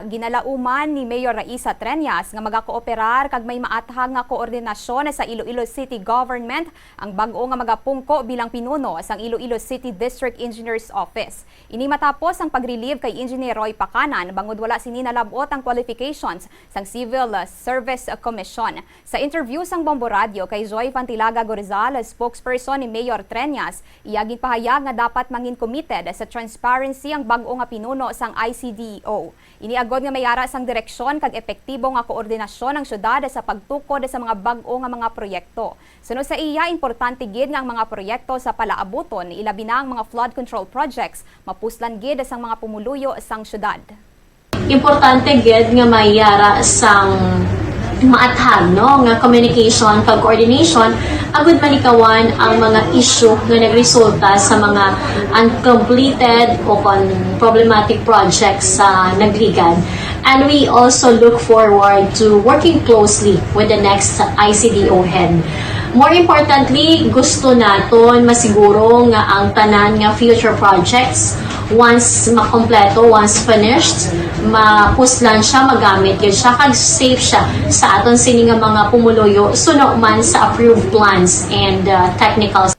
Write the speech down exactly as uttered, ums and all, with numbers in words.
Ginalauman ni Mayor Raisa Treñas nga magakooperar kag may maathag nga koordinasyon sa Iloilo City Government ang bag-o nga magapungko bilang pinuno sang Iloilo City District Engineer's Office. Ini matapos ang pag-relieve kay Engineer Roy Pacanan bangod wala sini nalab-ot ang qualifications sang Civil Service Commission. Sa interview sang Bombo Radio kay Joy Fantilaga Gorizal, spokesperson ni Mayor Treñas, iya ginpahayag nga dapat mangin committed sa transparency ang bag-o nga pinuno sang I C D O. Ini agod nga may ara sang direksyon kag epektibo nga koordinasyon ang syudad sa pagtukod sa mga bag-o nga mga proyekto. Suno sa iya, importante gid nga ang mga proyekto sa palaabuton, ilabi na ang mga flood control projects, mapuslan gid sang mga pumuluyo sang syudad. Importante gid nga may ara sang maathag, no, nga communication kag coordination agud malikawan ang mga issue nga nagresulta sa mga uncompleted o kon problematic projects sa nagligad. And we also look forward to working closely with the next I C D O head. More importantly, gusto naton masiguro nga ang tanan nga future projects, once makompleto, once finished, mapuslan siya, magamit gid siya, kag safe siya sa aton sini nga mga pumuluyo suno man sa approved plans and, uh, technicals.